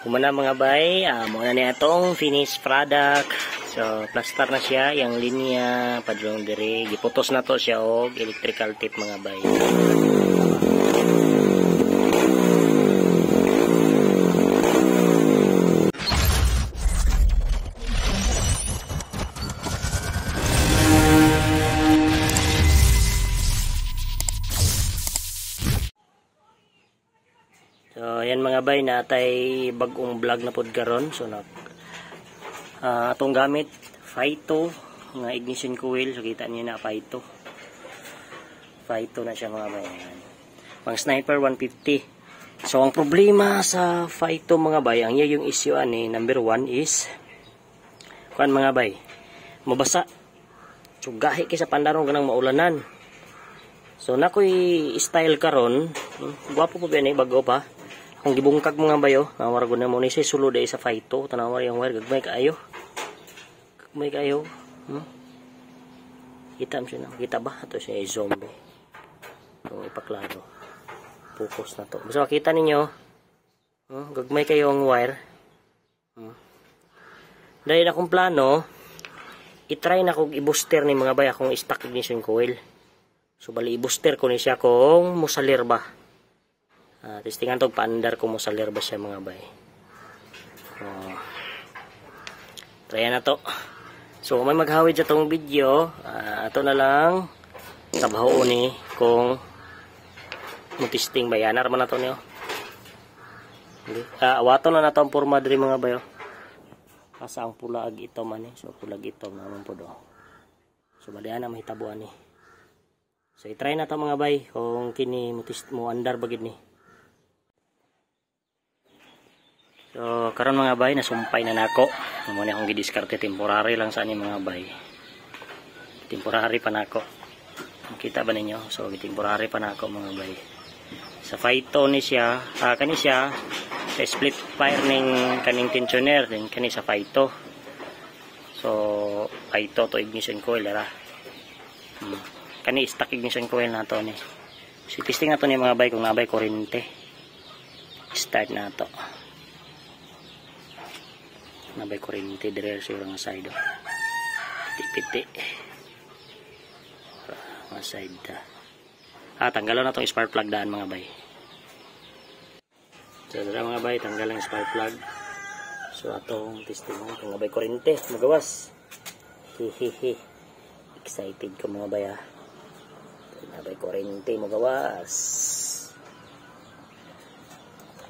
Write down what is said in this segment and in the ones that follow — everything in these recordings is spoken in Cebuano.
Kumana mga bay, mo na niya atong finished product. So plaster na siya, yang linya padulong diri, giputos na to siya og electrical tape mga bay. So ayan mga bay, natay bagong vlog na pod karon. So nag atong gamit Faito nga ignition coil. So kita niyo na Faito. Faito na siya mga bay. Ayan. Pang Sniper 150. So ang problema sa Faito mga bay, ang iya yung issue ani number 1 is kuan mga bay, mabasa. So gahi kay sa pandarong ganang maulanan. So nakoy style karon, gwapo po ba ni bago pa. Kung gibungkag mga bayo, nawara gud na mo ni siya sulod ay sa Faito, tanawa yung wire gagmay kaayo. Gagmay kaayo. Kita mo siya na, kita ba ato siya zombie. Kung ipaklaro. Focus na to. Basta makita ninyo, gagmay kayo ang wire. Dahil akong plano, i-try na kog i-booster ni mga bay akong stock ignition coil. So bali i-booster ko ni siya kung musalir ba. Testingan to paandar kung musalir ba siya mga bay. Try na to. So may maghawid sa tong video, ato na lang trabaho ni kung mo-testing ba yanar man nato niyo. Awato na nato ang porma diri mga bayo. Asa ang pula ag itom ani. So pula ag itom naman po do. So bali ana mahitabuan ni. So i-try na to mga bay kung kini mo andar ba gid ni. So karon mga bay, nasumpay na nako. Mo ni akong gidiskarte, temporary lang sa ani mga bay. Temporary pa nako. Makita ba ninyo? So temporary pa nako mga bay. Sa Faito ni siya, kani siya sa split fire ning kaning tensioner, then kani sa Faito. So Faito to ignition coil ra. Kani stock ignition coil na to ni. So testing na to ni mga bay kung nabay kuryente. Start na to. Nabay kuryente dire sa nga side. Piti-piti. Nga side ta. Tanggalan na tong spark plug daan mga bay. So dara mga bay, tanggal ang spark plug. So atong testing mo kung nabay kuryente, magawas. Hehehe. Excited ko mga bay ha. Nabay kuryente magawas.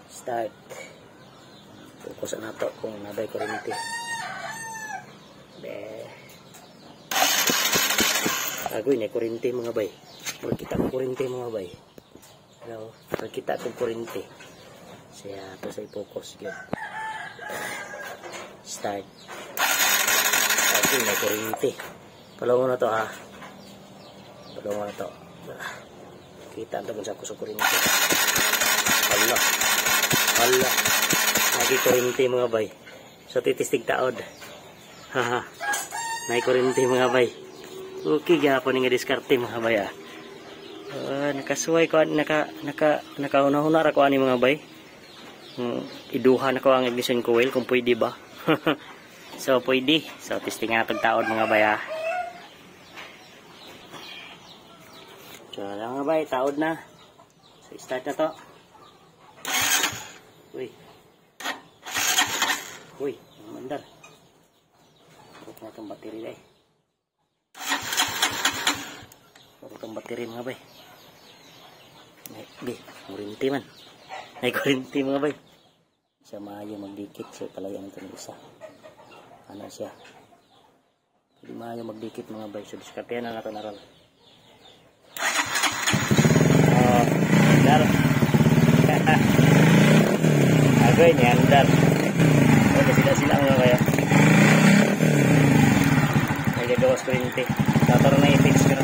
Start. Focus na to kung nabay kuryente. Be. Agoy na kuryente mga bay. Magkita ko kuryente mga bay. Hello, magkita ko kuryente. Siya to sa i-focus gyud. Start. Agoy na kuryente. Palungo na to ha. Palungo na to. Kita ang sa kuso kuryente. Hala. Hala. Lagi kuryente mga bay. So titistig taod. Haha. Nay kuryente mga bay. Okay gyapon ni nga diskarte mga bay ah. Nakasuway ko nakauna-una ra ko ani mga bay. Iduha na ko ang ignition coil kung pwede ba. So pwede. So testing nga tog taod mga bay ah. So mga bay, taod na. So start na to. Uy. Uy, mandar. Purok na itong battery day. Purok itong battery mga bay. Ay, kuryente man. Ay, kuryente mga bay. Siya maayo magdikit. So, palayan ito ng isa. Ano siya? Hindi maayo magdikit mga bay. So, diskartehan na nato na ron. Andar. Agoy, ni andar. Sila mga kaya. May gagawas kuryente. Tataro na i-fix ko na.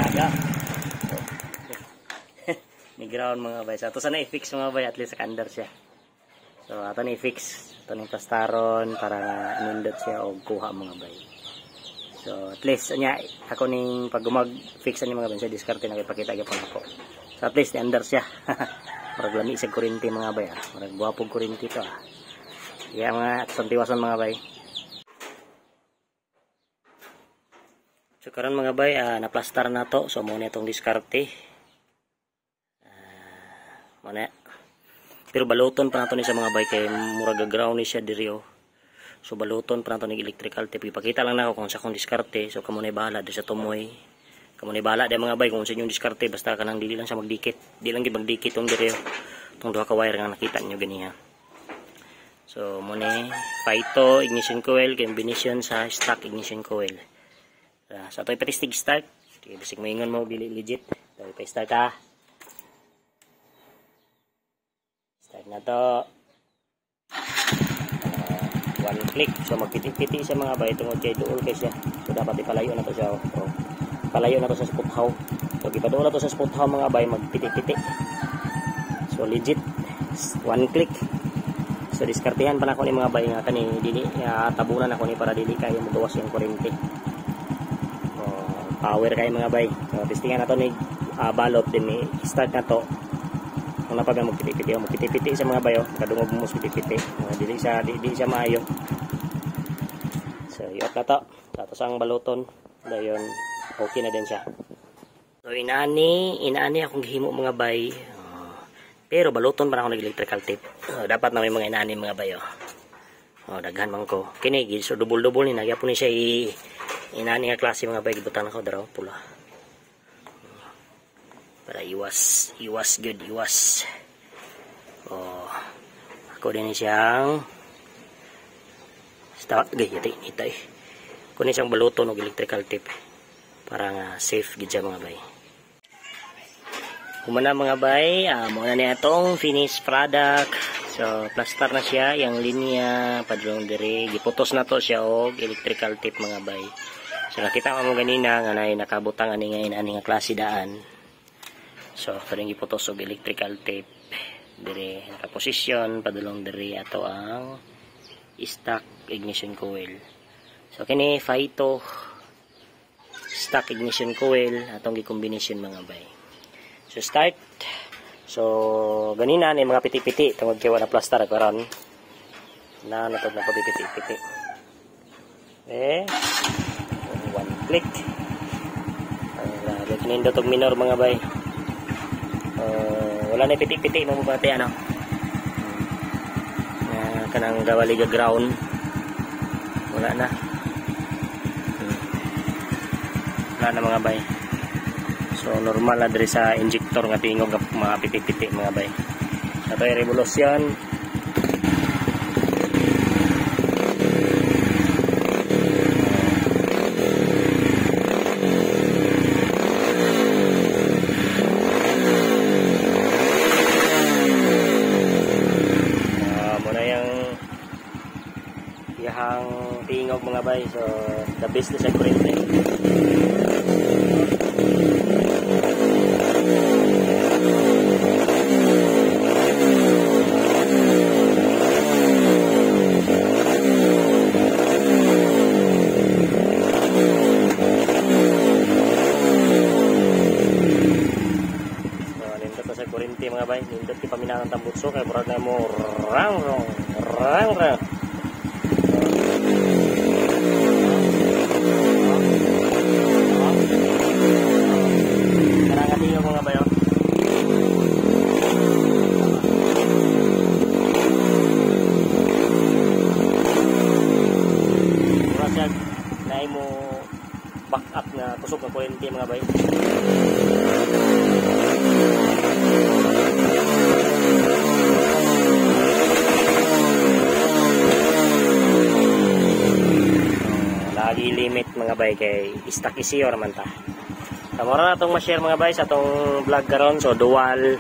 Aga. Ni ground mga bay. So ato sana i-fix mga bay, at least nakandar siya. So ato na i-fix. Ato na plastaron para nga nindot siya o kuha mga bay. So at least nya ako ning pag mag-fix ani mga bay, sa diskarte na ipakita gyapon ako. So at least ni-andar siya. Murag lami sa kuryente mga bay, ah. Murag gwapog kuryente to, ah. Yeah, mga atong tiwason mga bay. So karon mga bay, naplastar na to. So mo na itong diskarte. Mo na. Pero baluton pa nato ni sa mga bay kay murag ground ni siya diri, oh. So baluton pa nato ni electrical tape. Ipakita lang nako kung sa akong diskarte. So kamo na bahala diri sa tumoy. Kamo na bahala di mga bay kung sa inyong diskarte, basta kanang dili lang siya magdikit. Di lang gid magdikit tong diri, oh. Tong duha ka wire nga nakita niyo ganiha. So mo ni Phyto ignition coil combination sa stock ignition coil. So ato ipatistig start. Okay, bisig moingon mo dili legit. So ipa-start ha. Start na to. One click. So magpiti-piti siya mga bay tungod kay duol kay siya. So dapat ipalayo na to siya. Oh. Palayo na to sa spot how. So gipaduol na to sa spot how mga bay, magpiti-piti. So legit one click. So diskartehan pa nako ni mga bay nga kani dili tabunan ako ni para dili kayo mogawas yung kuryente. Power kayo mga bay. So testingan nato ni balot din ni start na to. Kung napag magpiti-piti, oh, magpiti-piti sa mga bayo, kadungog mo piti-piti. Dili siya di siya maayo. So i-off na to. Tapos ang baluton, dayon okay na din siya. So inaani akong gihimo mga bay. Pero baluton pa na ako nag-electrical tape. Dapat na may mga inaani mga bayo. Oh, daghan man ko. Kini so dubol-dubol ni nagyapon ni siya inaani nga klase mga bay, gibutan ako daraw pula. Para iwas, iwas good, iwas. Oh, ako din siyang start gay yati itay. Kunin siyang baluton og electrical tape para nga safe gid siya mga bay. Humana mga bay, mo na niya atong finished product. So plaster na siya yang linya padulong diri, giputos na to siya og electrical tape mga bay. So nakita mo ganina nga nay nakabutang ani nga ani nga klase daan. So kaning giputos og electrical tape diri nakaposisyon padulong diri ato ang stock ignition coil. So kini Phyto stock ignition coil atong gi-combination mga bay. So start. So ganina ni mga piti-piti tungod kay wala plaster karon. Na natod na piti-piti. Eh one click. Ang nindot og minor mga bay. Wala na piti-piti mo bati ano. Kanang gawaliga ground. Wala na. Wala na mga bay. So normal na diri sa injector nga tingog mga piti-piti mga bay. Ato ay revolution. Muna yung iyahang tingog mga bay. So the best na sa kuryente. Mga bay, nindot ki paminangan tambutso kay murag na mo rang rong rang rang. Karang tingog mga bayo. Mura siya naay mo back up na kusog ng kuryente mga bay. Lagi limit mga bay kay stock issue man ta. So, mura na itong ma-share mga bay sa atong vlog karon. So dual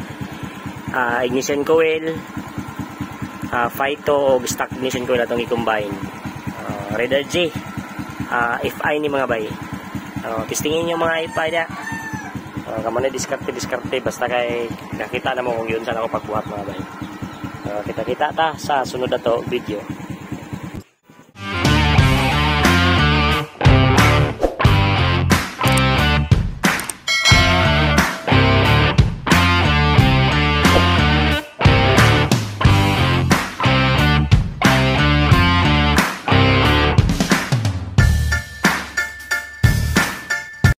ignition coil, Phyto og stock ignition coil atong i-combine. Raider J FI ni mga bay. Testingin yung mga FI niya. Kamo na diskarte basta kay nakita na mo kung yun saan ako pagbuhat mga bay. Kita-kita ta sa sunod na to video.